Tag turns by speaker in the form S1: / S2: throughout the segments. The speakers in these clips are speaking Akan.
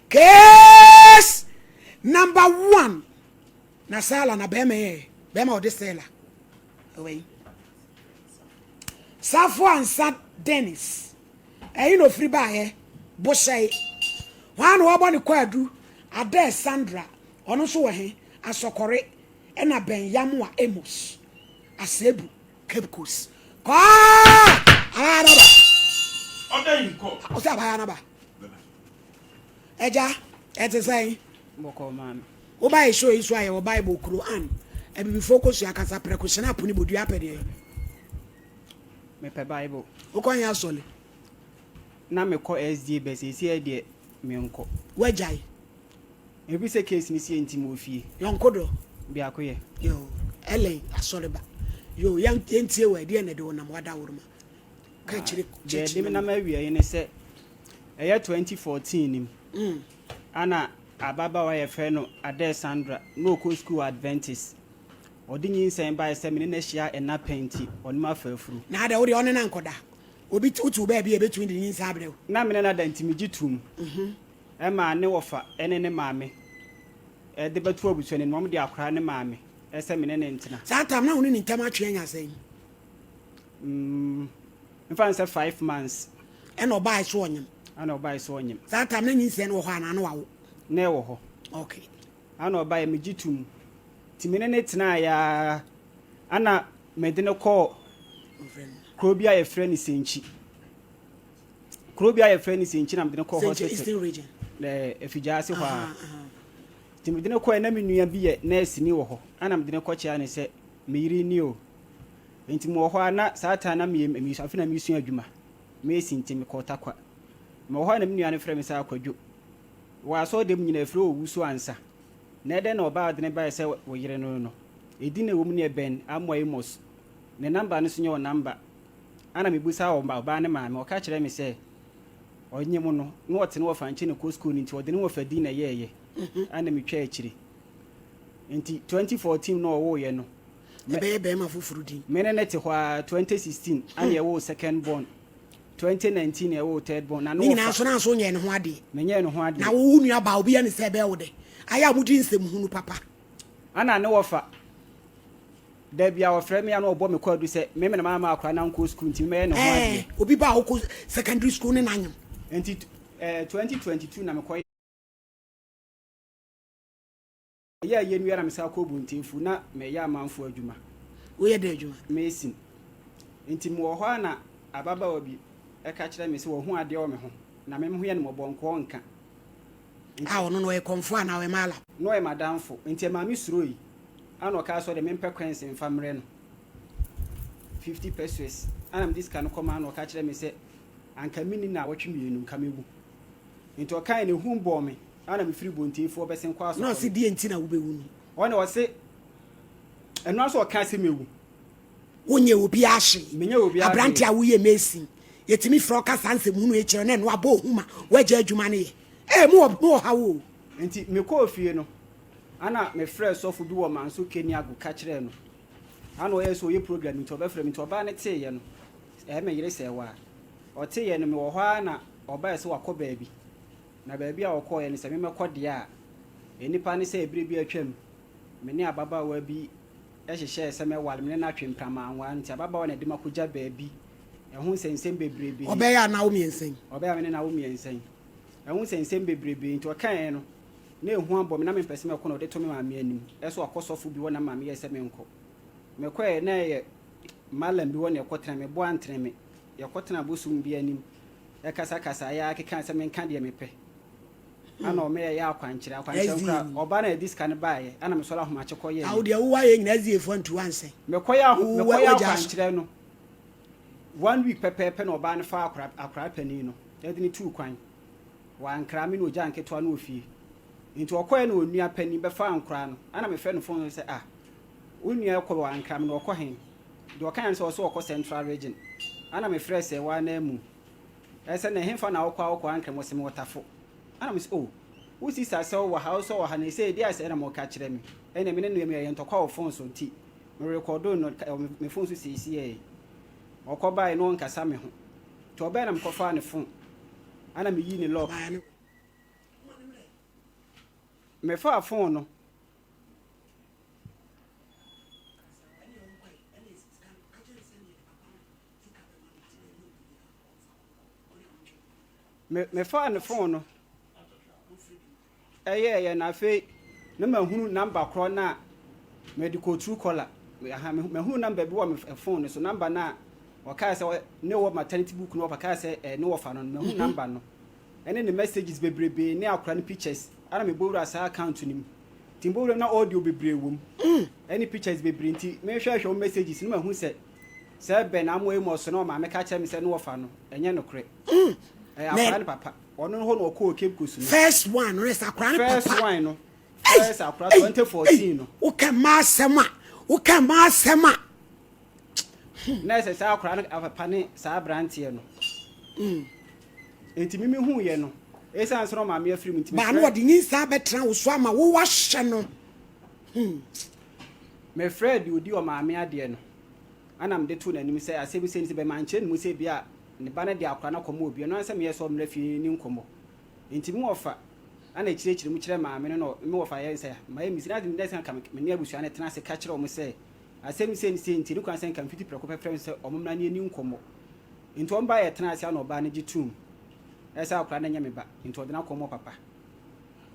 S1: Case number one. Na Sala na bɛrima yɛ bɛrima ɔde Sela. Ɛwɔ yi. Safo Ansa Dennis. Ɛyi na ofiri baayɛ. Bohyɛe. Hwan na wɔabɔ ne kwaadu? Adair Sandra. Ɔno nso wɔ he? Asɔkɔre. Ɛna Ben Yamoa Amos. Asebu. Cape Coast. Kɔɔ! Abaya naba.
S2: Order in court.
S1: Ɔsɛ abaya naba. Ɛgya, ɛte sɛn?
S3: Bɔkɔɔ maame.
S1: Woba yɛ show yi so a yɛwɔ Bible, Quran, abibifoɔ kosua kasa, prɛko hyɛn apo ne bodua apɛ deɛ.
S3: Mepɛ Bible.
S1: Wokɔ he asɔle?
S3: Na mekɔ SDA bɛ seesei deɛ menkɔ.
S1: Woagyae?
S3: Ebi sɛ case no sie nti mewɔ fie.
S1: Yɔnko dɔ.
S3: Biako yɛ.
S1: Yo, Ellen asɔre ba. Yo, yɛn yɛntie wɔ ɛdeɛ na ɛde wo nam wadaworoma. Ka kyerɛ
S3: Deɛ
S1: church
S3: ɛde me
S1: no.
S3: nam awieɛ ne sɛ ɛyɛ 2014 nim ana ababaawa a yɛfrɛ no Adair Sandra na ɔkɔ sukuu wɔ Adventist. Ɔde nyinsɛn baeɛ sɛ me ne no ahyia ɛna pɛn nti ɔne me afa afuru.
S1: Na adɛ wo deɛ ɔne no ankɔda. Obi wote wo baabi a ɛbɛtumi de nyinsɛn abrɛ wo.
S3: Na me ne no ada nti megye toom. Ɛmaa ne wɔfa ne ne maame de bɛto abusua no anim. Wɔde akwadaa no maa me sɛ me ne no ntena.
S1: Saa tam na wo ne ne ntam atwe anya sɛn?
S3: Mm, mfa no sɛ 5 months.
S1: Ɛna ɔbae so ɔnyem.
S3: Ɛna ɔbae so ɔnyem.
S1: Saa tam na nyinsɛn no wɔ hɔ anaa na wawo?
S3: Na ɛwɔ hɔ.
S1: Okay.
S3: Ɛna ɔbae, megye tom. Nti me ne no tenaeɛ ara, ɛna mede no kɔɔ kuro bi a yɛfrɛ no Senkyi. Kuro bi a yɛfrɛ no Senkyi na mede no kɔɔ hospital.
S1: Eastern Region.
S3: Ɛɛ Afigya ase hɔ ara. Nti mede no kɔɛ na me nua bi yɛ nɛɛseni wɔ hɔ. Ɛna mede no kɔkyea no sɛ me yere ni o. Nti mewɔ hɔ a na saa time na meyɛ me afei na mesua adwuma. Mesi nti mekɔɔ Tarkwa. Mewɔ hɔ a na me nua no frɛ me sɛ Akwadwo. Wɔ asɔɔdam nyinaa ɛfrɛ wɔ wusu ansa. Na ɛdɛn na ɔbaa de no baeɛ sɛ wo yere no no. Edin a ɛwɔ mu no yɛ Ben Amoah Amos. Ne number no nso nyɛ wo number. Ana mebisaa ɔbaa no maame, ɔka kyerɛɛ me sɛ ɔnyem no na ɔte ne wɔfa nkyɛn na ɔkɔ sukuu no nti ɔde ne wɔfa din na ɛyɛɛyɛ. Ana metwaa akyire. Nti 2014 na ɔwoeɛ no.
S1: Ɛbɛyɛ bɛrima foforɔ din.
S3: Me ne no te hɔ ara 2016 ana yɛwoo second born. 2019 na yɛwoo third born. Na ne
S1: Ne nyinaa
S3: wɔfa.
S1: nso na nso nyɛɛ ne ho adeɛ.
S3: Menyɛɛ ne ho adeɛ.
S1: Na wo wo nua baa obi yɛ ne sɛ ɛbɛyɛ wo dɛ. Ayɛ a modi nsɛm hunu papa.
S3: Ana ne wɔfa. Da bi a ɔfrɛ me a na ɔbɔ me kwaadu sɛ me na mamma akwadaa no ankɔ sukuu nti mɛyɛ ne ho adeɛ.
S1: Ɛɛ obi ba a ɔkɔ secondary school ne n'anyem.
S3: Nti ɛɛ 2022 na mekɔ yɛ yɛ nua na mesan kɔ Obontefu na mɛyɛ amanfoɔ adwuma.
S1: Woyɛ dɛ adwuma?
S3: Mason. Nti mewɔ hɔ a na ababaawa bi ɛka kyerɛ me sɛ wahu adeɛ wɔ me ho na me ho yɛ no mmɔbɔ nkɔɔ nka.
S1: A ɔno no ɔyɛ kɔmfoɔ anaa ɔyɛ malam?
S3: Na ɔyɛ m'adamfo nti ɛmaa me suroi. Ana ɔkaa sɛ ɔde mempɛ coins mfa mmerɛ no 50 pesewas. Ana mede sika no kɔmaa no ɔka kyerɛ me sɛ anka menni naawɔtwe mmienu nka mɛwu. Nti ɔkae no ehu bɔɔ me ana mefiri Bontefoɔ bɛsen kɔ
S1: Na ɔse
S3: asɔkɔre.
S1: deɛ nti na wobɛwu no?
S3: Ɔne ɔse ɛno ara sɛ ɔkaa sɛ mɛwu.
S1: Wonyɛ obiara hwee.
S3: Menyɛ obiara
S1: Aberante
S3: hwee.
S1: a woyɛ mason, yɛtumi frɛ wo ka saa nsɛm hunu yi kyerɛ wo na ɛno abɔ ohu ma woagya adwuma no yɛ. Ee, mowɔ mowɔ haw o.
S3: Nti mekɔɔ fie no, ana mefrɛɛ sɔfo bi wɔ Manso Keniago ka kyerɛɛ no. Ana ɔyɛɛ sɛ ɔyɛ program nti ɔbɛfrɛ me. Nti ɔbaa no teeɛ no, ɛyɛ me yere Sɛɛwaa. Ɔteeɛ no, mewɔ hɔ ara na ɔbaeɛ sɛ wakɔ baabi. Na baabi a ɔkɔeɛ no, sɛ memmɛkɔ deɛ a, nnipa ne sɛ berɛ bi atwam, me ne ababaawa bi hyehyɛɛ sɛ mɛware, me ne no atwe mpena manware. Nti ababaawa na ɛde me akɔgya baabi. Ɛho nsɛnsɛm bebrebe.
S1: Ɔbɛyɛ a na wo mmiɛnsa yi.
S3: Ɔbɛyɛ a me ne no awo mmiɛnsa yi. Ɛho nsɛnsɛm bebrebe. Nti ɔkaeɛ no, na ehu abɔ me, na mempɛ sɛ mɛkɔ na ɔde to me maame anim. Ɛsɛ wakɔ sɔfo bi hɔ na maame yɛɛ sɛ menkɔ. Mekɔeɛ na ɛyɛ mallam bi hɔ na yɛkɔtena, me bo antrene me. Yɛkɔtenaa bosom bi anim kasakasaeɛ ara kekaa sɛ menka deɛ mepɛ. Ana ɔma yɛyɛ akwankyerɛ. Akwankyerɛ no koraa, ɔbaa no a yɛde sika no baeɛ, ana mesɔre ahomakye kɔyɛeɛ.
S1: Awo deɛ wowɔ ayɛ nyinaa SDA foɔ antu wo ansɛn.
S3: Mekɔyɛ aho
S1: Wo
S3: mekɔyɛ
S1: w'agya aso.
S3: akwankyerɛ no, one week pɛpɛɛpɛ na ɔbaa no faa akora akora panin no de no tuu kwan. Wankra me na ogyaa nketewa no wɔ fie. Nti ɔkɔeɛ na onua panin bɛfaa nkoraa no. Ɛna mefrɛ no phone so sɛ ah, wo nua kɔ wankra me na ɔkɔ he? Deɛ ɔkaeɛ ne sɛ ɔse ɔkɔ Central Region. Ɛna mefrɛɛ Sɛɛwaa no amu sɛ na ɛhefa na wokɔ a wokɔ ankra me? Ɔse mewɔ Tafo. Ɛna mese oh, wo sister sɛ wowɔ ha, wo sɛ ɔwɔ ha na ɛsei deɛ asɛe na moka kyerɛ me. Ɛnneɛ me ne no yɛyɛ ntɔkwa wɔ phone so nti me rekɔdoo no wɔ me phone so seesei. Ɔkɔ baeɛ na ɔnkasa me ho. Nti ɔbaeɛ na mekɔfaa ne phone. Ɛna meyii ne lock. Mefaa phone no. Me mefaa ne phone no ɛyɛɛyɛ na afei na mahunu number korɔ no a mede kɔ true caller aha mahunu number bi wɔ me phone no so number no a ɔkaa sɛ ne wɔ maternity book no ɔka sɛ eh, ne wɔfa no no mahunu mhm. number no ɛne ne messages bebrebe ne akora no pictures ana mebɔ wura saa account no mu nti mebɔ wura na audio bebree wɔ mu mm. ɛne pictures bebree nti mehwɛhwɛ wo messages no mahu sɛ sɛ bɛn amoa mu ɔso na ɔmaame ka kyerɛ me sɛ ne wɔfa no ɛnyɛ nokorɛ mm. ɛyɛ akora ne papa Ɔno hɔ na ɔkɔɔ Cape Coast no.
S1: First one no sɛ akora ne papa.
S3: First one no. First akora 2014 no.
S1: Woka mmaa asɛm a woka mmaa asɛm a.
S3: Na ɛsɛ sɛ akora no papa ne saa aberanteɛ no. Mm. Enti mimi hu yɛ no. Esiane sɛ na ɔmaame afiri mu nti.
S1: Baa no ɔde nyinsaa bɛtena wo so ama wo wahyɛ no.
S3: Hmm. Mefrɛ deɛ ɔdi ɔmaame adeɛ no. Ɛna mede too n'anim sɛ asɛm sei ne sɛ bɛmankyerɛ ne mu sɛ ebia ne ba no de akora no akɔma obi. Ɛno ara ne sɛ meyɛɛ sɛ ɔmmra fie ne nkɔmmɔ. Enti me wɔfa na ɛkyerɛkyerɛ mu kyerɛɛ maame no na me wɔfa yɛɛ sɛ mayɛ mistake. Na na ɛsɛ nka me ne abusua no tena ase ka kyerɛ wɔn sɛ asɛm sei ne sei nti ɛni kwan sɛ nka mfiti prɛko pɛ frɛ wɔn sɛ wɔn mmra ne yɛnni nkɔmmɔ. Enti wɔn baeɛ yɛtenaa ase ana ɔbaa no gye toom sɛ akora no nyɛ me ba nti ɔde no akɔma ɔpapa.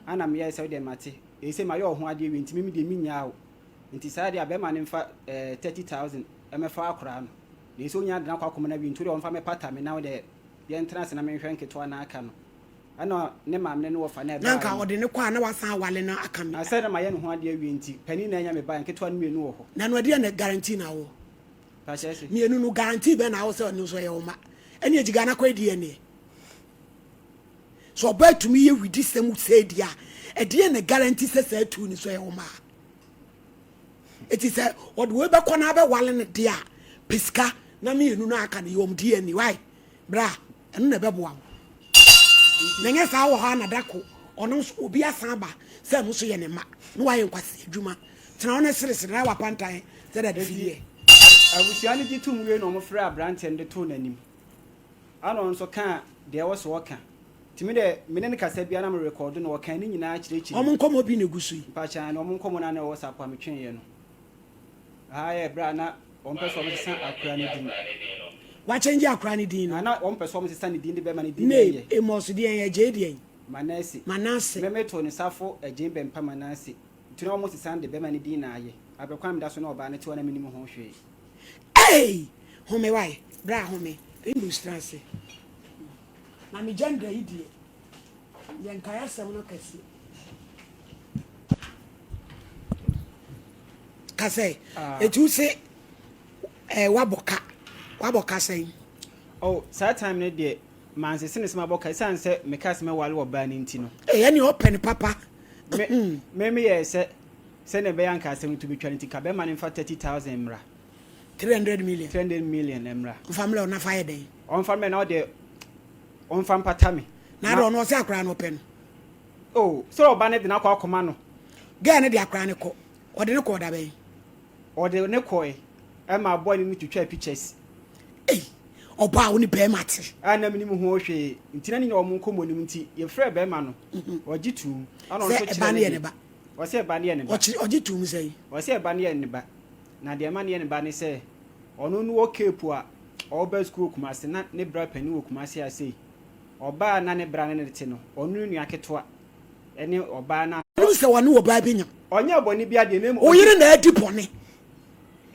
S3: Ana meyɛɛ sɛ wodeɛ mate, ɛsei mayɛ wo ho adeɛ wie nti me deɛ mennyaa wo. Nti saa deɛ a bɛrima no mfa eh, 30,000 mmɛfa akwadaa no. Na ɛsɛ ɔnya de no akɔ akɔma no awie nti wodeɛ ɔmfa mmɛpata me na wodeɛ yɛntena ase na menhwɛ nketewa no aka no. Ɛna ne maame ne ne wɔfa na
S1: Na anka ɛbaeɛ no. ɔde no kɔ a na wasan awale no aka me.
S3: Na sɛ na mayɛ ne ho adeɛ awie nti, panin na anya me ba, nketewa no mmienu wɔ hɔ.
S1: Na no ɛdeɛn na guarantee na wowɔ?
S3: Pakyɛ se.
S1: Mmienu no guarantee bɛn na wowɔ sɛ ɔno nso ɛyɛ wo mma? Ɛne agyigaa no akɔyɛ DNA. Sɛ ɔbaa tumi yɛ widisɛm sei deɛ a, ɛdeɛn na guarantee sɛ saa tuu no nso ɛyɛ wo mma? Eti sɛ ɔde wei bɛkɔ na abɛwale no deɛ a, pɛ sika na mmienu no aka no yɛ wɔn DNA. Why? Bra, ɛno na ɛbɛboa wo. Na nyɛ saa wɔ hɔ a na da ko ɔno nso obi asan aba sɛ ɛno nso yɛ ne mma na wayɛ nkwasi adwuma. Tena hɔ na seresere na wapantan sɛ dade
S3: fidie. Abusua no gye tom wie na wɔfrɛɛ aberanteɛ no de too n'anim. Ɛna ɔno nso kaa deɛ ɛwɔ sɛ ɔka. Nti me deɛ me ne no kasa biara na me rekɔɔdo no, ɔkaa ne nyinaa kyerɛkyerɛ
S1: mu. Wɔn nkɔmmɔ bi na ɛgu so yi.
S3: Mpakyɛ aane, wɔn nkɔmmɔ no a na ɛwɔ WhatsApp a metweeɛ no. Ɛha yɛ berɛ a na wɔn pɛ sɛ wɔn sesa akora no din.
S1: Wakyɛngye akora no din no.
S3: Na na wɔn pɛ sɛ wɔn sesa ne din de bɛma ne din na ɛyɛ.
S1: Name, Amos deɛn, Agyei deɛn?
S3: Manase.
S1: Manase.
S3: Me metoo no Safo Agyei Bɛmpa Manase. Nti na wɔn sesa no de bɛma ne din na ayɛ. Aberɛ kwan a meda so ne ɔbaa no te hɔ na mennim ho hwee.
S1: Ei! Home wae, bra home, English tena ase. Na me gender yi deɛ, yɛ nkae asɛm no kɛse. Ka sɛ, eti wo se eh, wabɔ ka, wabɔ ka sɛn?
S3: Oh, saa time no deɛ, mansese ne sɛ mabɔ ka, esiane sɛ mekaa sɛ mɛwale ɔbaa no nti no.
S1: Ei, ɛneɛ ɔpɛ no papa.
S3: Me, me meyɛɛ sɛ, sɛdeɛ ɛbɛyɛ a anka asɛm no to bɛtwa no nti, ka bɛrima no mfa 30,000 mmra.
S1: 300 million.
S3: 300 million mmra.
S1: Ɔmfa mmrɛ wo na fa yɛ dɛn?
S3: Ɔmfa mmrɛ na ɔdeɛ ɔmfa mpata me.
S1: Na adeɛ ɔno ɔsɛ akwaraa no ɔpɛ no.
S3: Oh, sɛ ɔba no de no akɔ akɔma no.
S1: Girl no de akwaraa no kɔ. Ɔde no kɔɔ da bɛn?
S3: Ɔde no kɔe ɛma boy no ne twitwaa pictures.
S1: Ei, ɔbaa wo ne bɛrima te.
S3: A na menim ho hwee. Nti na ne nyina wɔn nkɔmmɔ nim nti yɛfrɛɛ bɛrima no. Ɔgye tuum. Ɛna ɔno nso
S1: Sɛ ɛba
S3: kyerɛ
S1: no
S3: ne
S1: yɛ ne
S3: deɛ.
S1: ba.
S3: Ɔsɛ ɛba no yɛ ne ba.
S1: Ɔkyerɛ ɔgye tuum sɛn?
S3: Ɔsɛ ɛba no yɛ ne ba. Na deɛ ɛma no yɛ ne ba ne sɛ, ɔno no wɔ Cape a ɔreba sukuu wɔ Kumasi na ne bra panin wɔ Kumasi ha sei. Ɔbaa a na ne bra ne no te no, ɔno ne nua ketewa ne ɔbaa no a.
S1: Wonim sɛ ɔne ɔbaa bi nyam.
S3: Ɔnyɛɛ bɔne biara deɛ na mmom
S1: Wo yere na adi bɔne.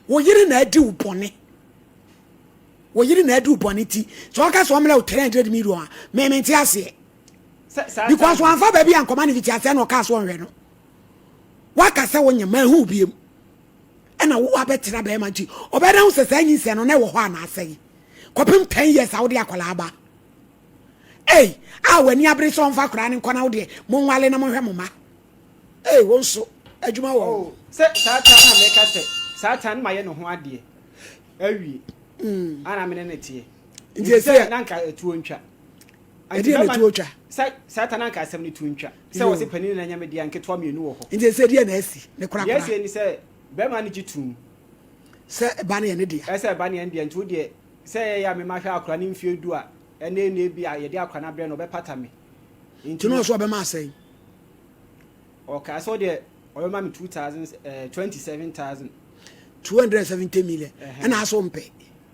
S1: Wo yere na adi wo bɔne. Wo yere na adi wo bɔne nti sɛ ɔka sɛ ɔmmrɛ wo 300 million a, me mente aseɛ.
S3: Sɛ saa
S1: Because
S3: time no.
S1: wamfa baabi ankɔma no mfitiaseɛ na ɔkaa sɛ ɔnhwɛ no. Waka sɛ wonyem, manhu wo biom. Ɛna wo abɛtena bɛrima nti ɔbɛda ho sɛ saa nyinsɛn no na ɛwɔ hɔ anaa sɛn. Kɔpem 10 years a wode akwadaa aba. Ei, a w'ani abere sɛ ɔmfa akwadaa no nkɔ na wo deɛ monwale na monhwɛ mo mma. Ei, wo nso adwuma wɔ
S3: Oh, sɛ saa tan na meka sɛ saa tan no mayɛ ne ho adeɛ awie. Mm. Ana me ne ne teɛ.
S1: Nti ɛsɛ
S3: na nka ɛtuo ntwa.
S1: Ɛdeɛ na ɛtuo twa.
S3: Sɛ saa tan na nka asɛm no tuo ntwa. Sɛ wɔ se panin na nyame deɛ nketewa mmienu wɔ hɔ.
S1: Nti ɛsɛ deɛ na asi ne korakora.
S3: Deɛ asi ni sɛ bɛrima no gye tum.
S1: Sɛ ɛba no yɛ ne dea.
S3: Ɛsɛ ɛba no yɛ ne dea nti wo deɛ sɛ ɛyɛ a mema hwɛ akora no mfie du a ɛnɛ ɛnɛ bi a yɛde akora no abrɛ no ɔbɛpata me.
S1: Nti na ɔso ɔbɛma asɛn.
S3: Ɔkaa sɛ ɔdeɛ ɔbɛma me 2000 eh, 27,000.
S1: 270 million. Ɛna aso mpɛ.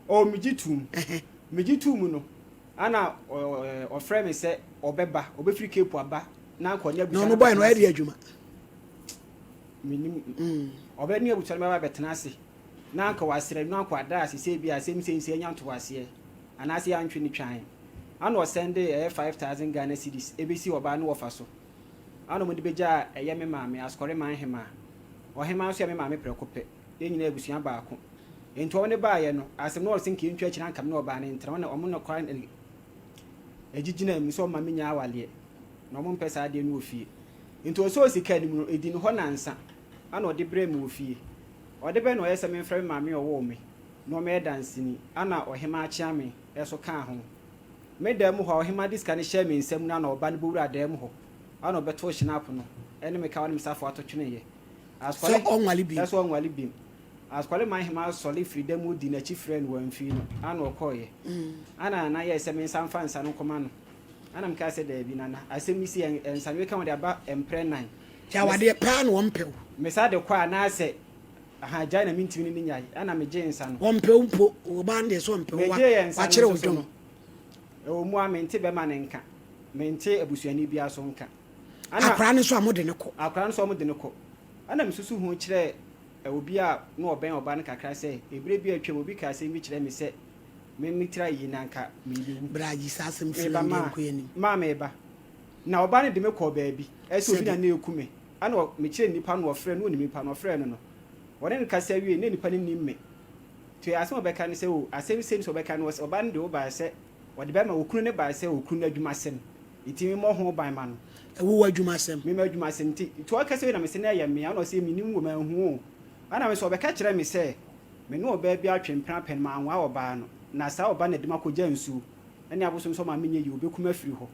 S3: Oh, megye tum. Megye tum no. Ana ɔfrɛ me sɛ ɔbɛba, ɔbɛfiri Cape aba na anka ɔne abusua
S1: no bɛtena ase. Na ɔno bɔyɛ no ɔyɛ de adwuma.
S3: Menim. Ɔbɛ ne abusua no bɛba bɛtena ase na anka wasrɛ no anka wada ase sɛ ebi asɛm sei nsi anya ntoaseɛ anaasɛ yɛantwe ne twan. Ana ɔsɛnde ɛyɛ 5000 Ghana cedis ɛbɛsi ɔbaa no wɔfa so. Ana wɔde bɛgyaa ɛyɛ me maame, Asukɔre man hemaa. Ɔhemaa nso yɛ me maame prɛko pɛ. Yɛn nyinaa yɛ abusua baako. Enti wɔn de baeɛ no, asɛm no wɔse nka yɛntwa akyire anka me ne ɔbaa no ntena. Wɔn na wɔn na kwan ɛgyigyinaa mu sɛ wɔmma mennya awaleɛ. Na wɔn mpɛ saa adeɛ no wɔ fie. Enti ɔsɔɔ sika no mu no, ɛdi ne hɔ nansa ana ɔde brɛɛ me wɔ fie. Ɔde bɛn na ɔyɛ sɛ memfrɛ me maame a ɔwoo me na ɔmmɛyɛ danseni ana ɔhemaa Kyeame nso kaa ho. Me dan mu hɔ a ɔhemaa de sika no hyɛɛ me nsam no ana ɔba no bɔwuraa dan mu hɔ ana ɔbɛtoo hyenapo no ne me kawa ne me safoa to tweneeɛ.
S1: Sɛ ɔnwale bio.
S3: Sɛ ɔnwale bio. Asukɔre man hemaa sɔre firi da mu dii n'akyi frɛɛ no wamfiri no, ana ɔkɔeɛ. Ana Nana yɛɛ sɛ mensan mfa nsa no nkɔma no. Ana mekaa sɛ daabi Nana, asɛm yi sei nsa no meka wɔde aba mprɛ nan.
S1: Nti awadeɛ paa na wɔmpɛ wo.
S3: Mesan de kɔ a na asɛ aha gyae na mentumi ne no nyae. Ana megyee nsa no.
S1: Wɔmpɛ wo mpo, ɔbaa no deɛ sɛ ɔmpɛ wo,
S3: Megyee nsa no
S1: wakyere wo
S3: nso so
S1: dwom.
S3: no, ɛwɔ mu a mente bɛma no nka, mente abusuani biara so nka. Ana.
S1: Akwadaa no nso a mode no kɔ.
S3: Akwadaa no nso a wɔde no kɔ. Ɛna mesusu ho kyerɛɛ obi a na ɔbɛn ɔbaa no kakra sɛ, Bere bi a atwam, obi kaa asɛm bi kyerɛɛ me sɛ me me tiri ayɛ yie na anka merebɛwu.
S1: Bra yi saa asɛm firi
S3: Meba
S1: no deɛ
S3: maa
S1: nkɔ yɛn anim.
S3: maa meba. Na ɔbaa no de me kɔɔ baabi sɛ obi na
S1: Sɛbi.
S3: na ɛreku me. Ɛna ɔ mekyerɛɛ nipa no, ɔfrɛɛ no, na ɔnim nipa no, ɔfrɛɛ no no, ɔne no kasa wiei, na nipa no nnim me. Nti asɛm a ɔbɛka ne sɛ, O, asɛm sei ne sɛ ɔbɛka no, ɔse ɔbaa no de wo baeɛ sɛ ɔde bɛma okunu no baeɛ sɛ okunu no adwumasɛm nti memmɔ ho ban ma no.
S1: Ɛwo w'adwumasɛm.
S3: Me m'adwumasɛm nti. Nti ɔkasa wie na mese na ɛyɛ me a, ɛna ɔse mennim wo manhu wo. Ɛna me nso ɔbɛka kyerɛɛ me sɛ me ne ɔbaa bi atwe mpena pɛn manwaa ɔbaa no, na saa ɔbaa no na ɛde me akɔgya nsuo ne abosom sɛ ɔma menyɛ yie ɔbɛku me afiri hɔ.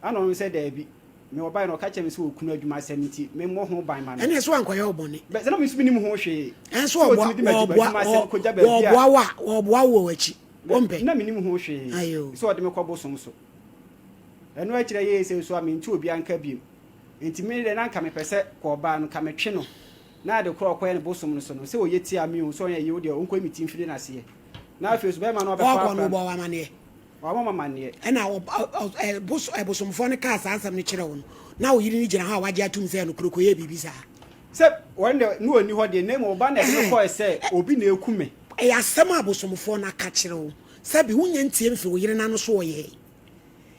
S3: Ɛna ɔno sɛ daabi, me ɔbaeɛ no ɔka kyerɛɛ me sɛ okunu adwumasɛm nti memmɔ ho ban ma no.
S1: Ɛneɛ sɛ wankɔyɛ wo bɔne.
S3: Bɛ sɛ na me nso mennim ho hwee.
S1: Ɛnso
S3: Sɛ
S1: ɔboa
S3: ɔtumi de
S1: wɔboa
S3: m'adwumasɛm kɔgya baabi a.
S1: wɔboa wo a wɔboa wo wɔ w'akyi. Wompɛ?
S3: Na mennim ho hwee.
S1: Ayoo.
S3: Sɛ ɔde me kɔ bosom so. Ɛno akyiri ɛyɛɛ sei nso a mente obiara nka bio. Enti me deɛ na anka mepɛ sɛ kɔ ɔbaa no, nka metwe no na ade korɔ a ɔkɔyɛ no bosom no so no, sɛ ɔyɛ tia me o, sɛ ɔnyɛ yie o deɛ ɔnkɔyi me ti mfiri n'aseɛ. Na afei nso bɛrima no a ɔbɛfa
S1: Ɔɔkɔ no
S3: akora no.
S1: wobɔɔ wo amaneɛ?
S3: Wamma me amaneɛ.
S1: Ɛna bosomfoɔ no kaa saa asɛm no kyerɛɛ wo no, na wo yere no gyina hɔ a wagye atom sɛ ɛyɛ nokorɛ, ɔkɔyɛɛ biribi saa?
S3: Sɛ wɔn deɛ na ɔnni hɔ deɛ, na mmom ɔba na ɛde me kɔɛ sɛ obi na ɛku me.
S1: Ɛyɛ asɛm a abosomfoɔ no aka kyerɛ wo. Sɛbe wonnya ntie mfiri wo yere no ano so ɔyɛe.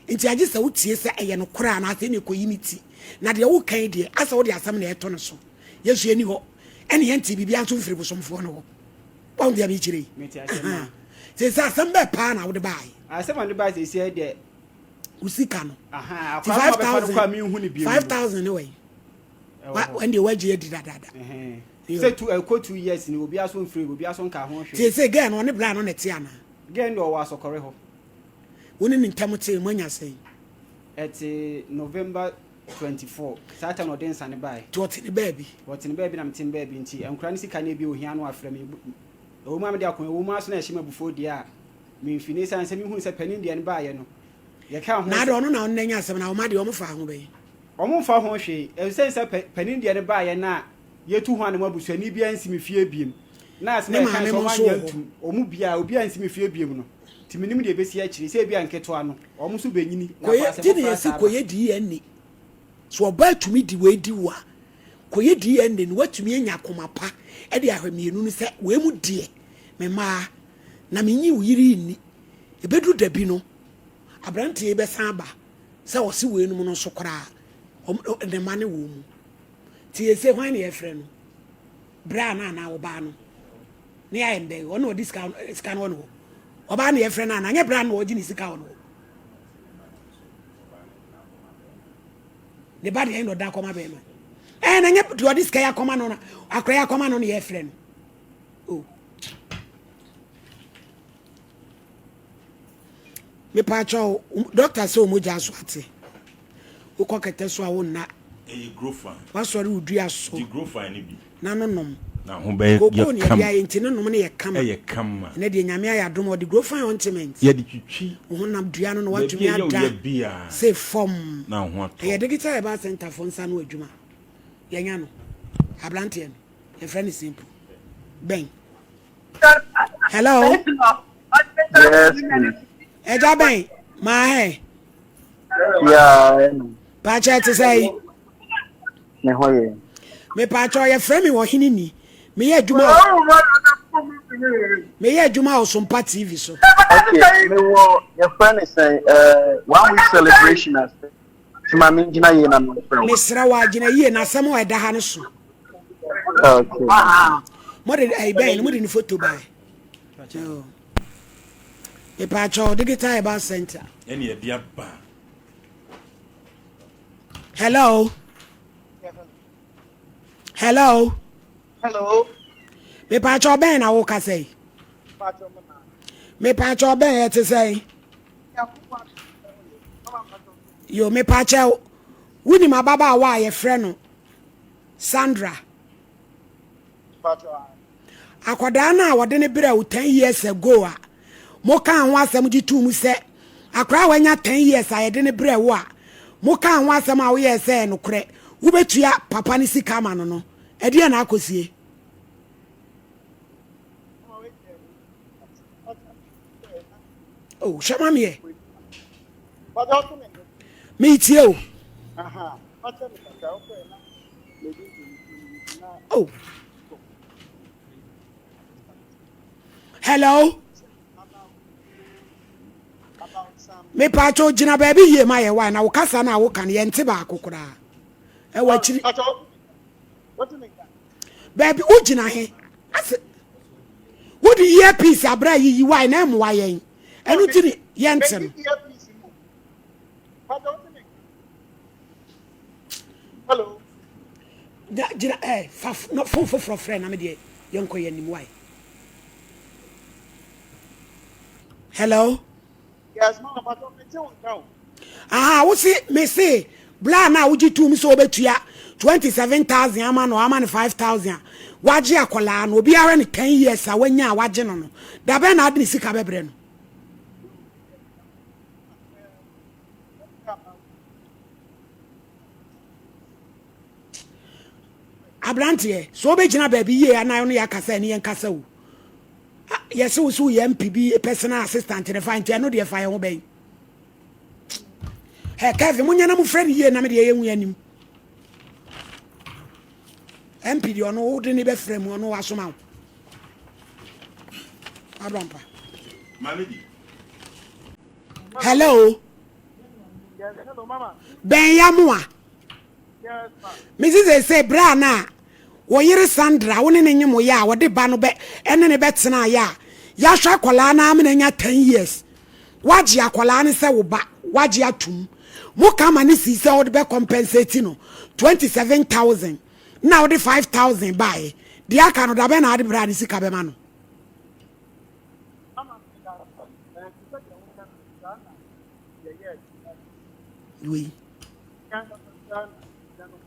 S1: Nti agye sɛ wotie sɛ ɛyɛ nokorɛ anaasɛ ɛnna ɛkɔyi ne ti. Na deɛ woreka yi deɛ, asɛ wode asɛm na ɛreto no so. Yɛn nso yɛnni hɔ, ɛnna yɛntee biribiara nso mfirii bosomfoɔ no hɔ. Woahu deɛ merekyerɛ yi?
S3: Mete aseɛ maa.
S1: Ahaa. Seesei asɛm bɛɛ paa na wode baeɛ?
S3: Asɛm a mede baeɛ seesei deɛ.
S1: Wo sika no.
S3: Ahaa,
S1: Nti
S3: akwadaa no a wɔbɛfa no kɔ a menhu no bio no.
S1: 5,000 ne wɛn?
S3: Ɛwɔ hɔ.
S1: Ɛndeɛ woagye adi dadaada.
S3: Ɛhɛn. Sɛ two, ɛkɔ 2 years ni, obiara so mfrɛ me, obiara so nkaa ho hwee.
S1: Seesei girl no, ɔne braa no na ɛte anaa?
S3: Girl no deɛ ɔwɔ asɔkɔre hɔ.
S1: Wo ne ne ntam tee, moanya sɛn?
S3: Ɛte November 24, saa time na ɔde nsa no baeɛ.
S1: Nti ɔte ne baabi?
S3: Ɔte ne baabi na mete me baabi nti nkwadaa no sika no ebi ohia no afrɛ me. Ɛwɔ mu a mede akɔ, ɛwɔ mu ara nso na ɛhyɛ me abufuo deɛ a, memfi no esiane sɛ mehunu sɛ panin deɛ no baeɛ no, yɛkaa ho
S1: Na adɛn ɔno na ɔne no anya asɛm na wo mma deɛ wɔmfaa ho bɛn?
S3: Wɔmfa ho hwee. Ɛsiane sɛ panin deɛ no baeɛ no a yɛtu ho anam abusuani biara nsi me fie biem. Na asɛm
S1: Ne
S3: a yɛkae
S1: maame
S3: sɛ
S1: mo
S3: wɔn
S1: nso wɔ
S3: anyɛ
S1: hɔ.
S3: antum, wɔn mu biara, obiara nsi me fie biem no, nti mennim deɛ ɛbɛsi akyire. Sɛ ebia nketewa no, wɔn nso bɛnyini na
S1: Kɔyɛ,
S3: akɔ asɛm
S1: ti na
S3: foforɔ
S1: yɛsi
S3: asan aba.
S1: kɔyɛ DNA. So ɔbaa tumi di wei di wo a, kɔyɛ DNA no woatumi anya akoma pa de ahwɛ mmienu no sɛ wei mu deɛ me mmaa na menyi wo yere yi nni. Ɛbɛduru da bi no, aberanteɛ yi bɛsan aba sɛ ɔse weinom no nso koraa wɔn ne mma ne wɔn mu. Nti yɛsɛ hwan na yɛfrɛ no? Bra no anaa ɔbaa no? Ne ayɛ ndɛ ɔno ɔde sika sika no wɔ no hɔ. Ɔbaa na yɛfrɛ no anaa nyɛ bra no na ɔgye ne sika wɔ no hɔ. Ne ba deɛ ɛna ɔda akɔma bɛrima. Ɛɛ na nyɛ deɛ ɔde sika yɛ akɔma no na akora yɛ akɔma no na yɛfrɛ no. Oh. Mepaakyɛw, dɔkta sɛ wɔn gya so ate. Wokɔ kɛtɛ so a wonna.
S2: Ɛyɛ grofan.
S1: Wasɔre wo dua so.
S2: Gye grofan no bi.
S1: Na no nom.
S2: Na ho bɛyɛ
S1: Kokoo ne
S2: kama.
S1: yɛde ayɛ nti ne nom no yɛ kama.
S2: Ɛyɛ kama.
S1: Ɛnɛ deɛ Nyame ayɛ adom ɔde grofan ointment.
S2: Yɛde twitwi.
S1: Wo honam dua no na
S2: Baabi
S1: watumi
S2: a ɛyɛ wo
S1: ada
S2: ya biara.
S1: se fam.
S2: Na ho atɔ.
S1: Ɛyɛ Digital Herbal Center foɔ nsa ano adwuma. Yɛnya no. Abranteɛ no. Yɛfrɛ no simple. Bɛn. Hello.
S4: Yes, please.
S1: Ɛgya bɛn. Maa hɛ.
S4: Yeah.
S1: Paakyɛ te sɛ yi.
S4: Me ho yɛ.
S1: Me paakyɛ yɛfrɛ me ɔhene ni. Meyɛ adwuma wɔ meyɛ adwuma wɔ Sompa TV so.
S4: Okay, mewɔ yɛfrɛ ne sɛn eh, one week celebration ase. Nti ma mengyina yie na memfrɛ wo.
S1: Mesrɛ wo agyina yie na asɛm a ɛda ha no so.
S4: Okay.
S1: Mode ɛyi bɛn no mode ne foto bae. Mepaakyɛw Digital Herbal Center.
S2: Ɛne ɛde aba.
S1: Hello. Hello.
S4: Hello.
S1: Mepaakyɛw bɛn na wo kasa yi? Mepaakyɛw bɛn ɛte sɛn? Yo, mepaakyɛw, wonim ababaawa a yɛfrɛ no Sandra? Akwadaa no a wɔde no brɛɛ wo 10 years ago a mokaa ho asɛm gye too mu sɛ akwadaa a wanya 10 years a yɛde no brɛɛ wo a mokaa ho asɛm a woyɛɛ sɛ ɛyɛ nokorɛ wobɛtua papa no sika ama no no, ɛdeɛn na akɔsie? Oh, hwɛ ma meɛ. Metie o. Oh. Hello. Mepatwo gyina baabi yie ma yɛ wa na wo kasa no a woka no yɛnte baako koraa. Ɛwɔ akyiri. Baabi wogyina he ase wode earpiece abrɛ yiyi wae na ɛmmoa yɛn ɛno nti ne yɛnte no.
S4: Hello.
S1: Gyina ɛ eh, fa fon foforɔ frɛ na me deɛ yɛnkɔ yɛn anim wae. Hello.
S4: Yes, mama, but me te wo nka o.
S1: Aha, wo se me se bla na wogye tum sɛ wobɛtua 27000 ama no ama no 5000 a wagye akwadaa no obiara ne 10 years a wanya a wagye no no da bɛn na ade ne sika bɛbrɛ no. Aberanteɛ, sɛ wobɛgyina baabi yie anaa ɔno yɛ akasa ɛne yɛn kasa o. Yɛse wo so woyɛ MP bi personal assistant ne fa nti ɛno deɛ fa yɛn ho bɛn. Ɛ Kevin, monyɛ na mofrɛ no yie na me deɛ yɛnhu anim. MP deɛ ɔno wode ne bɛfrɛ mu ɔno wasoma wo. Abrampa. Hello.
S4: Yes, hello, mama.
S1: Bɛn ya mo a.
S4: Yes, ma.
S1: Mesi sese bere a na wo yere Sandra wo ne ne nye mo yɛ a wɔde ba no bɛ ɛne ne bɛtena yɛ a yɛahwɛ akwadaa no amena nya 10 years. Wagye akwadaa no sɛ wo ba, wagye atum. Mo ka ma ne sii sɛ wode bɛ compensate no 27,000 na wode 5,000 baeɛ. Deɛ aka no da bɛn na ade bere a ne sika bɛma no?
S4: Mama, me da eh, te sɛ deɛ woka no saa na yɛyɛ
S1: Wei.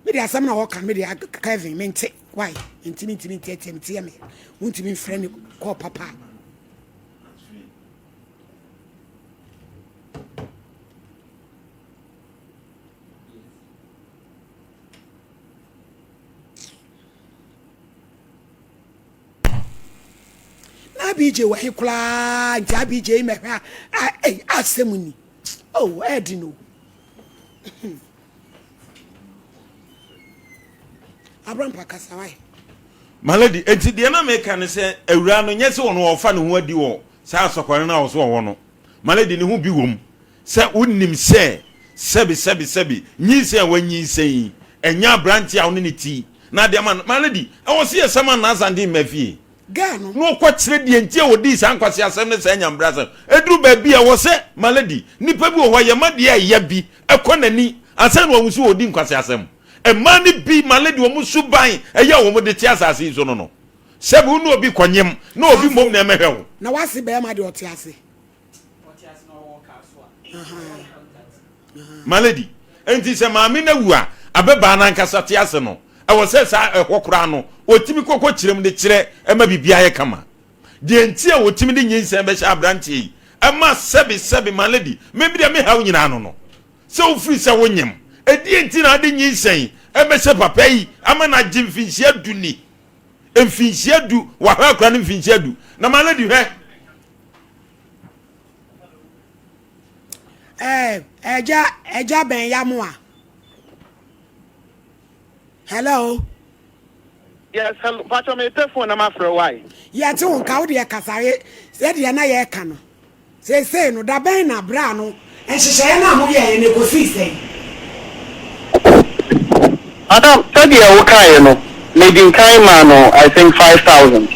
S1: Me de asɛm na wɔka no me de Kevin mente why ntimi ntimi ntiatia me tiɛ me wontimi mfrɛ ne kɔɔ papa. Na ABJ wɔ he koraa nti ABJ yi mɛhwɛ a a asɛm ni oh ɛɛdi no. Abrampa kasa wae.
S2: My lady, enti deɛ na meka ne sɛ awuraa no nyɛ sɛ ɔno ɔfa ne ho adi wɔ saa asɔkware no a ɔso ɔwɔ no. My lady, ne ho bi wom sɛ wonim sɛ sɛbi sɛbi sɛbi nyinsɛn a wanyinsɛn yi ɛnyɛ aberante a wo ne ne ti na adeɛ ama no. My lady, ɛwɔ sɛ yɛsɛm a Asante mma fie
S1: Girl no.
S2: Na ɔkɔkyerɛ deɛ nti a wɔdii saa nkwaseasɛm ne saa nyambrasɛm. Ɛduru baabi a ɛwɔ sɛ, my lady, nnipa bi wɔ hɔ a yɛma deɛ ɛyɛ bi kɔ n'ani ansa na wahu sɛ ɔredi nkwaseasɛm. Mmaa no bi, my lady, wɔn suban ɛyɛ a wɔde te asase yi so no no, sɛbi wo ne obi kɔnyem na obi mmom na ɛmɛhwɛ wo.
S1: Na w'ase bɛɛma deɛ ɔte ase.
S2: My lady, enti sɛ maame no awu a, ababaa no ankasa te ase no, ɛwɔ sɛ saa ɛhɔ koraa no, ɔtumi kɔkɔ kyerɛ mu de kyerɛ ɛma biribiara yɛ kama. Deɛ nti a wɔtumi de nyinsɛn bɛhyɛ aberanteɛ yi, ɛma sɛbe sɛbe, my lady, me deɛ me haw nyinaa no no, sɛ wofiri sɛ wonyem, Ɛdeɛn nti na ade nyinsɛn ɛbɛhyɛ papa yi ama no agye mfinhyia du ni? Mfinhyia du, wahwɛ akora no mfinhyia du. Na my lady hwɛ.
S1: Ɛɛ ɛgya ɛgya bɛn ya mo a. Hello.
S4: Yes, hello. Pacho me pɛ phone na ma frɛ why?
S1: Yɛte wo nka wo deɛ kasa sɛdeɛ na yɛka no. Seesei no, da bɛn na bere ano nhyehyɛe no a moyɛe no kosii sɛn?
S4: Madam, sɛdeɛ wo kaeɛ no, medi nkan maa no I think 5000.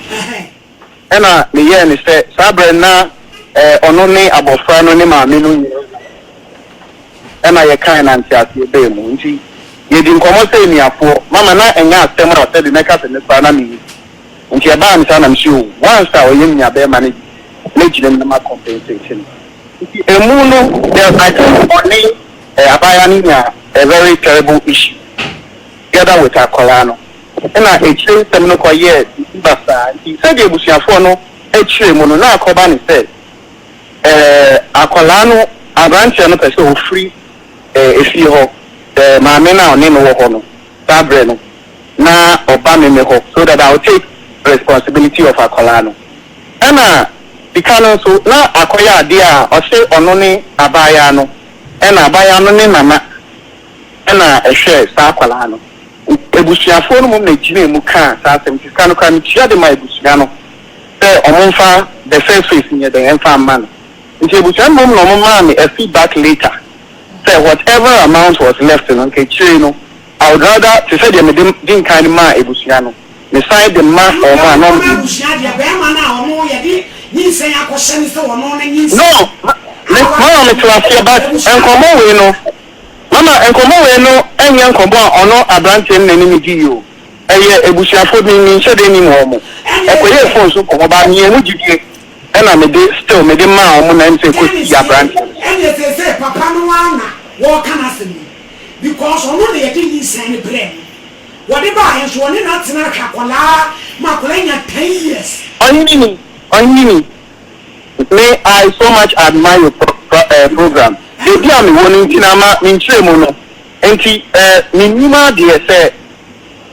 S4: Ɛna meyɛɛ no sɛ saa berɛ no na ɔno ne abɔfra no ne maame no nyinaa ɛna yɛkae na nteaseɛ baa mu. Nti yɛdi nkɔmmɔ sɛ anuafoɔ. Mama na ɛnyɛ asɛm a sɛbe mɛka sɛ me koraa na mennim. Nti ɛbaa no saa na mese oh, once a ɔyɛ me nuabarima no deɛ, mɛgyina mu na ma compensate no. Nti ɛmu no, the I think ɔne eh, abaayewa no nyaa a very terrible issue together with akwadaa no. Ɛna akyire nsɛm no kɔyɛɛ biribi basaa. Nti sɛdeɛ abusuafoɔ no kyerɛ mu no, na akɔba no sɛ eh, akwadaa no, aberanteɛ no pɛ sɛ ɔfiri eh, efie hɔ, eh, maame no a ɔne no wɔ hɔ no, saa berɛ no, na ɔba me me hɔ so that I will take responsibility of akwadaa no. Ɛna sika no nso, na akɔyɛ adeɛ a ɔse ɔno ne abaayaa no, ɛna abaayaa no ne nana ɛna ɛhwɛɛ saa akwadaa no. Abusuafoɔ no mmom na ɛgyinaa mu kaa saa asɛm, nti sika no koraa metua de maa abusua no sɛ wɔn mfa the first phase nyɛ dɛn mfa mma no. Nti abusua no mmom na wɔn maa me a feedback later sɛ whatever amount was left no nka akyire no I would rather te sɛ deɛ mede di nkan de maa abusua no, mesan de ma
S1: Ɛno
S4: wɔn
S1: deɛ
S4: a na
S1: wode
S4: wɔn
S1: kɔma abusua deɛ, barima no a ɔno yɛde nyinsɛn akɔhyɛ no sɛ ɔno no nyinsɛn
S4: No, ma,
S1: a
S4: me, mama
S1: wakɔhyɛ
S4: mete
S1: no,
S4: aseɛ but
S1: abusua no
S4: nkɔmmɔ wei no, mama nkɔmmɔ wei no ɛnyɛ nkɔmmɔ a ɔno aberanteɛ no na ɛne me diiɛ o, ɛyɛ abusuafoɔ bi, menhyɛ da nnim wɔn,
S1: ɛnneɛ
S4: ɛkɔyɛɛ
S1: deɛ.
S4: phone so nkɔmmɔ but meyɛɛ mu gyidie ɛna mede still mede maa wɔn na ɛm sɛ ɛkɔsii
S1: Dennis
S4: aberanteɛ no so.
S1: ɛnneɛ seesei papa no ara na wɔreka n'asɛm yi because ɔno na yɛde nyinsɛn no brɛɛ no. Wɔde baeɛ nso ɔne no atena ahwɛ akwadaa ma akwadaa anya 10 years.
S4: Ɔhene ni, ɔhene ni, me I so much admire your pro, pro, eh, program. Baabi a mewɔ no nti na ama me nkyerɛmu no nti eh, mennim adeɛ sɛ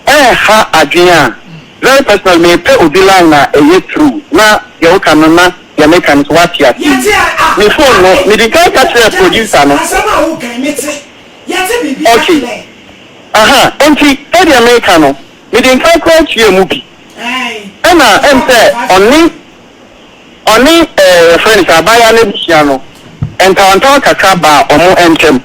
S4: ɛnha adwene a, very personally mepɛ obi line a ɛyɛ true na deɛ woka no na deɛ meka no nso woate aseɛ
S1: Yɛte
S4: yie.
S1: a ah
S4: Me phone no,
S1: ah
S4: medi kan ka
S1: eh
S4: kyerɛɛ
S1: Dennis
S4: producer no.
S1: asɛm a woka yi mete yɛte biribiara
S4: Okay,
S1: clear.
S4: aha, enti sɛdeɛ meka no, mede nkan koraa tuaa mu bi.
S1: Ɛɛn
S4: Ɛna ɛm sɛ ɔne ɔne ɛɛ yɛfrɛ no sɛ abaayewa no abusua no, ntawantawa kakra baa wɔn ntam.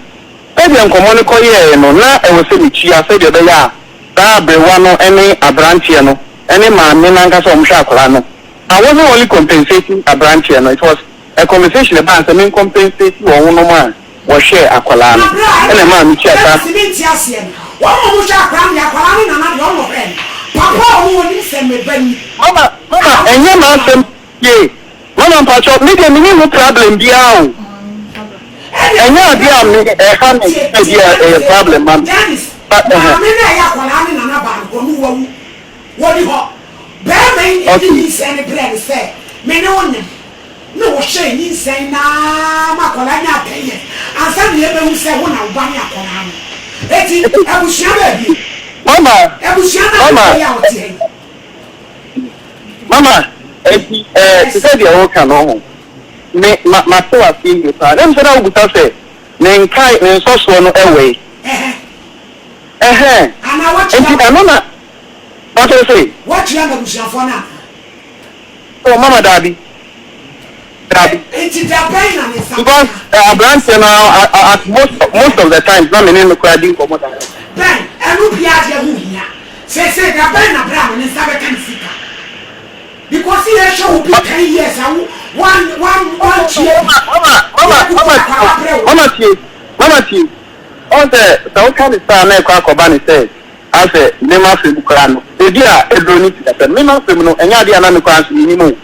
S4: Sɛdeɛ nkɔmmɔ no kɔyɛeɛ no, na ɛwɔ sɛ metua sɛdeɛ ɛbɛyɛ a saa aberewa no ne aberanteɛ no ne maame no ankasa a wɔhwɛ akwadaa no. I wasn't only compensating aberanteɛ no, it was a conversation ɛbaa sɛ me compensate wɔnom a wɔhwɛɛ akwadaa no
S1: Na berɛ a
S4: ɛna
S1: ɛna
S4: ɛmaa metua saa.
S1: Dennis mente aseɛ no, wɔn a wɔhwɛ akwadaa no deɛ akwadaa no nana deɛ ɔna ɔhwɛɛ no, papa a ɔno ɔnim sɛ me ba ni
S4: Mama,
S1: a
S4: mama,
S1: ɔhwɛ
S4: ɛnyɛ
S1: akwadaa
S4: m'asɛm
S1: no.
S4: tie. Mama mpakyɛw, me deɛ menni ho problem biara o.
S1: Ɛnneɛ
S4: Ɛnyɛ adeɛ a me, ɛha me
S1: tie,
S4: sɛ
S1: tie
S4: bi a
S1: Dennis
S4: ɛyɛ
S1: ee,
S4: problem ma me.
S1: Dennis,
S4: But ɛhɛ.
S1: maame no a ɛyɛ akwadaa no nana baa no, ɔno wawu, wɔni hɔ. Barima yi na ɛde
S4: Okay.
S1: nyinsɛn no brɛɛ no sɛ me ne wo nyem. Na wɔhwɛɛ nyinsɛn no ara ma akwadaa nyaa ten years ansa na yɛbɛhu sɛ wo na wo ba ne akwadaa no. Enti abusua baabi.
S4: Mama,
S1: Abusua no a
S4: mama.
S1: mekɔ yi a wɔte ha yi.
S4: Mama, enti ɛɛ te sɛ deɛ woka no ho, me ma mate w'aseɛ yie paa. Na ɛmu sɛ na wobisa sɛ ne nkae ne nsɔsoɔ no ɛwɔ yi. Ɛhɛn.
S1: Anaa woatua
S4: Enti ɛno na ɔkyerɛ sɛ.
S1: Woatua ma abusuafoɔ no anaa?
S4: Oh mama daabi. Daabi.
S1: Enti da bɛn na ne nsa
S4: Because
S1: bɛka?
S4: eh, aberanteɛ no at most most of the times na me ne no koraa di nkɔmmɔ direct.
S1: Bɛn, ɛno biara deɛ ho hia. Seesei da bɛn na bra no ne nsa bɛka ne sika? Because yɛhwɛ wo bi 10 years a wo wan wan wantua bi.
S4: Mama, mama,
S1: Yɛkuta
S4: mama
S1: akwadaa
S4: tie,
S1: brɛ wo.
S4: mama tie, mama tie. Ɔn sɛ sɛ woka ne saa na ɛkɔ akɔba ne sɛ asɛ me m'asɛm koraa no, baabi a aduro no ti asɛm, me m'asɛm no ɛnyɛ adeɛ a na me koraa nso menim o.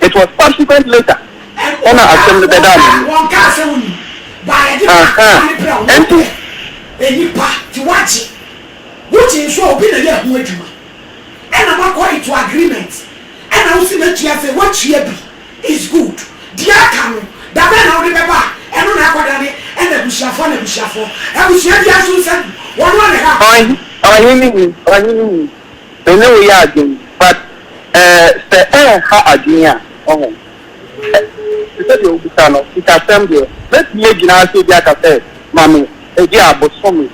S4: It was subsequent later ɛna asɛm no bɛdaa m'anim.
S1: Wɔnkaa sɛ wonim, but yɛde ma
S4: Ahaa,
S1: akwadaa no brɛ wo na
S4: ɛnti.
S1: wopɛ nnipa nti woagye. Wogye nso a obi na yɛ ho adwuma ɛna moakɔ into agreement ɛna wose matua sɛ woatua bi is good. Deɛ aka no da bɛn na wode bɛba a? Ɛno na akɔdane ɛna abusuafoɔ na abusuafoɔ. Abusua biara nso nsa gu. Wɔn ara na ɛha akwadaa no.
S4: Ɔhene ni, ɔhene ni, me ne wo yɛ adwene but eh, sɛ ɛnha adwene a, ɔho, eh, te sɛ deɛ wobisa no, sikasɛm deɛ, mɛtumi agyina ha sɛ bi aka sɛ ma me ebi a bosome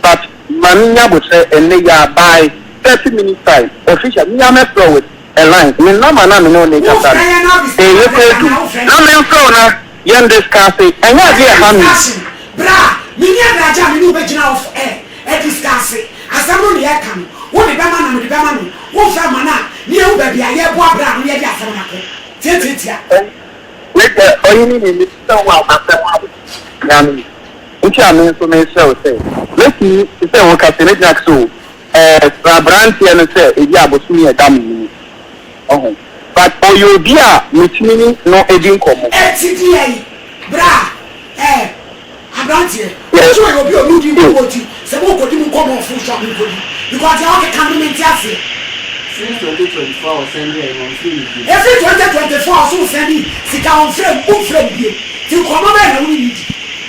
S4: but ma me nya bokyerɛ ɛnnɛ yi ara by 30 minutes time official me ara mɛfrɛ wo with a line, me number no a me ne wo ne kasa
S1: Wofrɛ
S4: no,
S1: yɛn na wobisa
S4: ɛyɛ
S1: yɛn
S4: kɔ
S1: later
S4: adu
S1: anaa wofrɛ
S4: na
S1: no
S4: memfrɛ wo na yɛn discuss, ɛnyɛ adeɛ a
S1: Ɛnyɛ
S4: ɛha me.
S1: discussion bra menni adagye a me ne wo bɛgyina off air adiscuss asɛm no ne yɛreka no wo de bɛma na mede bɛma no womfa mma no a ne yɛhu baabi a yɛreboa bra no ne yɛde asɛm no akɔ tiatiatia.
S4: Wei deɛ ɔhene ni mesrɛ wo a asɛm aba Nyame nti a me nso mesrɛ wo sɛ mɛtumi te sɛ wo kasa mɛtumi aka sɛ o ɛɛ srɛ abranteɛ no sɛ ebi a bosome a ɛda m'anim ɔho but ɔyɛ obi a metumi ne no di nkɔmmɔ.
S1: Eti deɛn bra eh abranteɛ wo so ɔyɛ obi a ɔne wo di nkɔmmɔ nti sɛ mo kɔdi mo nkɔmmɔ ɔfo so a mo nkɔdi because deɛ ɔkeka no me mente aseɛ.
S3: Since 2024 a ɔsɛnde ɛyi no ɔnfrɛ me bio.
S1: Ɛfiri 2024 a ɔse wo sɛnde sika ɔnfrɛ wo wonfrɛ no bio nti nkɔmmɔ bɛn na wo ne no di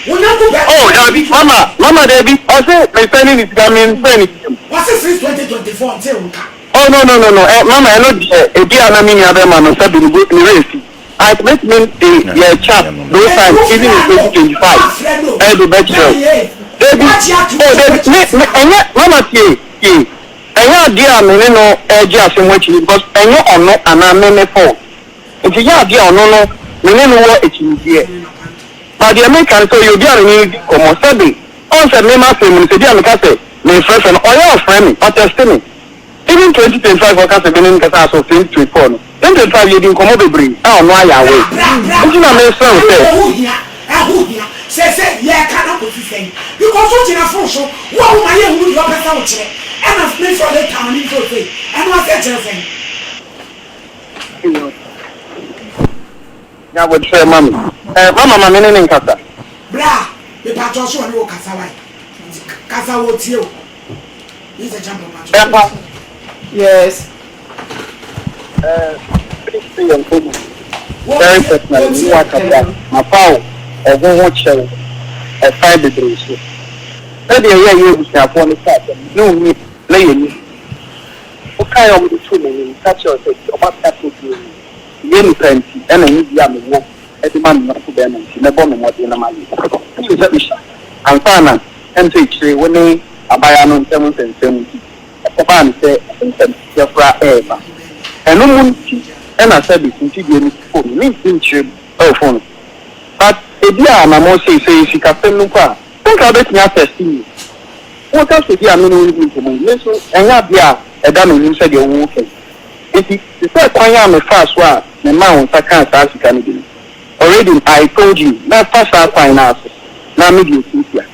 S1: wo yɔnko bɛ
S4: Oh dabi mama mama dabi ɔse me sɛnde ne sika me nfrɛ no bio.
S1: Ɔse since 2024 ɔntee wo nka.
S4: Oh no no no no eh mama ɛno deɛ ebi a na me nua bɛma no sɛbi ne bo ne werɛ fi I mɛtumi de yɛ chat those
S1: Enti
S4: times
S1: wo
S4: even
S1: frɛ
S4: in
S1: no
S4: 2025
S1: woamfrɛ no
S4: ɛde bɛkyerɛ
S1: bɛn
S4: wo
S1: ee
S4: dabi
S1: woagye atom
S4: oh
S1: sɛ
S4: dabi
S1: woatua
S4: me me
S1: sika no.
S4: ɛnyɛ mama tie tie ɛnyɛ adeɛ a me ne no ɛregye asɛm ho akyinnye because ɛnyɛ ɔno anaa me me fault nti nyɛ adeɛ a ɔno no me ne no wɔ akyinnyegyeɛ but deɛ meka no sɛ ɔyɛ obi a me ne no di nkɔmmɔ sɛbe ɔn sɛ me m'asɛm mu no sɛ bi a meka sɛ mefrɛfrɛ no ɔyɛ ɔfrɛ me ɔtɛste me Even 2025 ɔka sɛ me ne no kasa as of 2024 no 2025 yɛdi nkɔmmɔ bebree a ɔno ayɛ
S1: Bra
S4: aware
S1: bra bra
S4: nti na
S1: bra
S4: mesrɛ wo
S1: ɛno
S4: sɛ.
S1: ɛho hia ɛho hia seesei yɛreka no akɔsi sɛn because wo gyina phone so wo a woma yɛnhunu deɛ ɔpɛ sɛ wo kyerɛ ɛna memfrɛ wo later na memfrɛ wo sei ɛno aseɛ kyerɛ sɛn.
S4: Nya aboterɛ ma me. Eh, mama ma me ne no nkasa.
S1: Bra mepakyɛw so ɔne wo kasa wai nti kasa wɔtie wo.
S4: Ɛmpa.
S3: Yes.
S4: Eh, please say your name. Very personally, me wa kasa. Mafa wo ɛho ho kyɛw ɛfan bebree so. Sɛdeɛ ɛyɛ yɛ abusuafoɔ no sɛ asɛm ne wo ni na yɛ ni. Wokae a wɔde too m'anim ka kyerɛ sɛ deɛ ɔma ka so bio no yɛ nipa nti ɛna ne bi a mewɔ de ma me yɔnko bɛrima nti mɛbɔ me mmɔden na mayɛ. Wonim sɛ mehyɛ ansa na ɛm sɛ akyire wo ne abaayewa no ntam nsɛnsɛm nti, ɛkɔbaa no sɛ nsɛmteɛ koraa reba. Ɛno mu nti na sɛbe suntidua no si fon no, mentumi nkyerɛ mu wɔ fon so. But ebi a anammɔn sei, sɛ ɛyɛ sikasɛm no mpo a, sɛ nka wobɛtumi atɛste me. Woka sɛ bi a me ne wo redi nkɔmmɔ yi, me nso ɛnyɛ adeɛ a ɛda m'anim sɛdeɛ woreka yi. Nti te sɛ kwan a mefaa so a memaa wo nsa kaa saa sika no bi no, already I told you, mɛfa saa kwan no ara so na mede atiatia.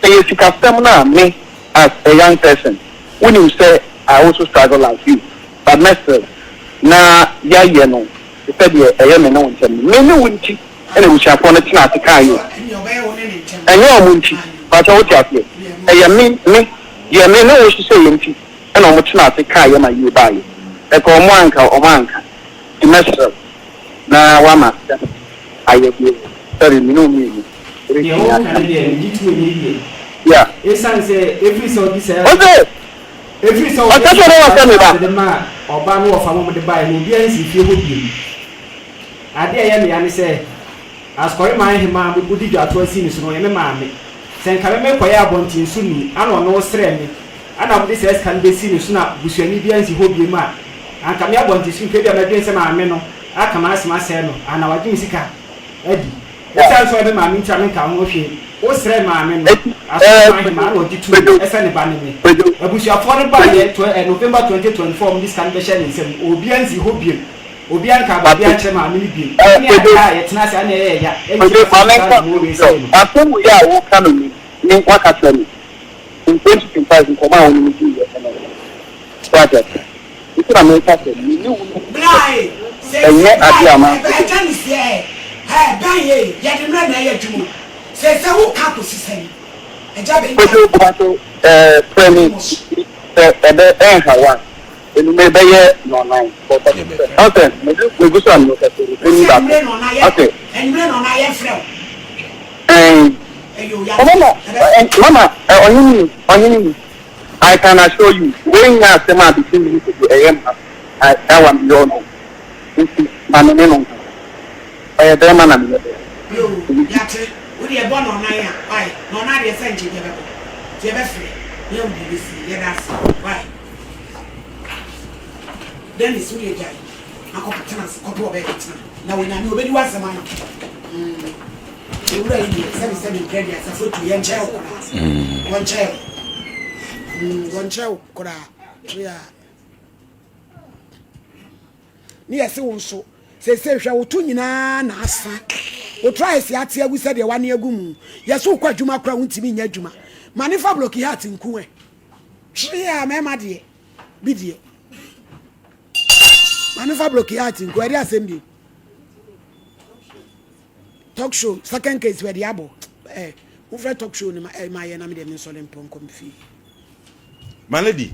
S4: Sɛ yɛ sikasɛm no a me as a young person wonim sɛ I also struggle like you but mɛsrɛ wo na yɛayɛ no te sɛ deɛ ɛyɛ me ne wo ntam no. Me ne wo nti na abusuafoɔ no tenaa ase kaeɛ o, ɛnyɛ wɔn nti, mpakyɛ wote aseɛ? Ɛyɛ me, me, deɛ me ne wo hyehyɛeɛ nti na wɔn tenaa ase kaeɛ ma yie baeɛ. Ɛka wɔn a anka wɔn anka, nti mɛsrɛ wo na woama asɛm no ayɛ deɛ sɛdeɛ me ne wo mmienu
S3: Deɛ
S4: bɛtumi
S3: woka
S4: aka
S3: no
S4: no.
S3: deɛ, megye tom ɛnyɛ yie.
S4: Yeah.
S3: Esiane sɛ ɛfiri sɛ ɔde saa
S4: Ose,
S3: ɛfiri sɛ ɔde
S4: ɔka kyerɛ ne wɔ sɛ me ba.
S3: de maa ɔbaa no wɔfa ma wɔde baeɛ no, obiara nsi fie hɔ bio. Adeɛ a ɛyɛ me ya ne sɛ, Asukɔre hemaa a wodi dwatoa sii ne so no, ɔyɛ me maame. Sɛ nka me mekɔyɛ abɔnten so ni, ana ɔno resrɛ me, ana wɔde saa sika no bɛsi ne so na busuani biara nsi hɔ bio a, anka me abɔnten so nka ebia mɛdwene sɛ maame no aka m'asɛm asɛe no, anaa wagye me sika adi. Esiane sɛ ɔyɛ me maame nti a menka ho hwee. Wosrɛɛ maame no,
S4: Eti,
S3: Asɔre
S4: ɛɛ,
S3: man
S4: Kwadwo,
S3: hemaa na ɔgye too mu
S4: Kwadwo,
S3: sɛ ne ba ne me.
S4: Kwadwo,
S3: Abusuafoɔ no
S4: Kwadwo,
S3: baeɛ tw ɛ November 2024 a wɔde sika no bɛhyɛɛ ne nsam no, obiara nsii hɔ bio. Obiara nkaa
S4: Mate.
S3: biribiara nkyerɛ maame no bio.
S4: Ɛɛ,
S3: Ɛne
S4: Kwadwo,
S3: adeɛ a yɛtena ase a na ɛyɛ ya. Ɛnti
S4: Kwadwo,
S3: na
S4: ma
S3: sɛ saa
S4: menka
S3: na
S4: asɛm
S3: wɔwei
S4: nkyerɛ wo.
S3: sei no.
S4: Asɛm wei a woreka no ni, me, woaka kyerɛ me. In 2025 nkɔmmɔ a wo ne me diiɛ no, so ate aseɛ? Nti na meka sɛ, me ne wo nni
S1: Bra e, seesei
S4: Ɛnyɛ
S1: bra
S4: adeɛ
S1: e,
S4: a
S1: ɛbɛ
S4: manhwɛ.
S1: ɛgya ne sie ɛ, hɛ, bɛn e, yɛde mmerɛ na ɛyɛ adwuma o, seesei wo ka kɔsi sɛn? Agya bɛn
S4: Kojo
S1: gya
S4: Boakye eh, frɛ me
S1: mo so.
S4: sɛ ɛbɛ ɛnha wo a, anwummere bɛyɛ nnɔnnan.
S2: Yɛbɛfrɛ.
S4: Ɔsɛ megu megu so a mekasa yi,
S1: Wo
S4: panyin
S1: sɛ
S4: baako.
S1: anwummere na ɔna yɛ,
S4: Ɔsɛ
S1: anwummere na ɔna yɛmfrɛ wo.
S4: Ɛn, mama, mama, ɔhene ni, ɔhene ni, I can assure you, wei nyɛ asɛm a between me ne Kojo, ɛyɛ mma, I, that one we all know. Nti, ma me ne no nkasa. Ɔyɛ bɛrima na meyɛ bɛrima.
S1: Yoo, yɛate. Wo deɛ bɔ nɔnan a, wai? Nɔnan deɛ sɛ nkyɛ yɛbɛbɔ. Nti yɛbɛfrɛ na yɛahu deɛ ɛbɛsie. Yɛda ase, wai? Dennis, wo deɛ gyae na kɔ tena ase, kɔpɛ ɔbaa bi tena. Na Onyame ɔbɛdi w'asɛm ama wo. Mm. Owura yi deɛ, sɛbi sɛbi mprɛ aduasa fotuo, yɛnkyɛɛ wo koraa. Wɔnkyɛɛ wo. Mm, wɔnkyɛɛ wo koraa. Yeah. Ne yɛse wo nso seesei hwɛ wo to nyinaa na asa wo trials ate agu sɛdeɛ wane agu mu yɛse wokɔ adwuma koraa wontumi nyɛ adwuma ma ne fa bloki heart nku ɛ hwee a mɛma deɛ bi deɛ ma ne fa bloki heart nku ɛde asɛm bi talk show second case wɛde abɔ ɛ wofrɛ talk show no ma yɛ na me deɛ me nsɔre mpɔnkɔ me fie.
S2: My lady.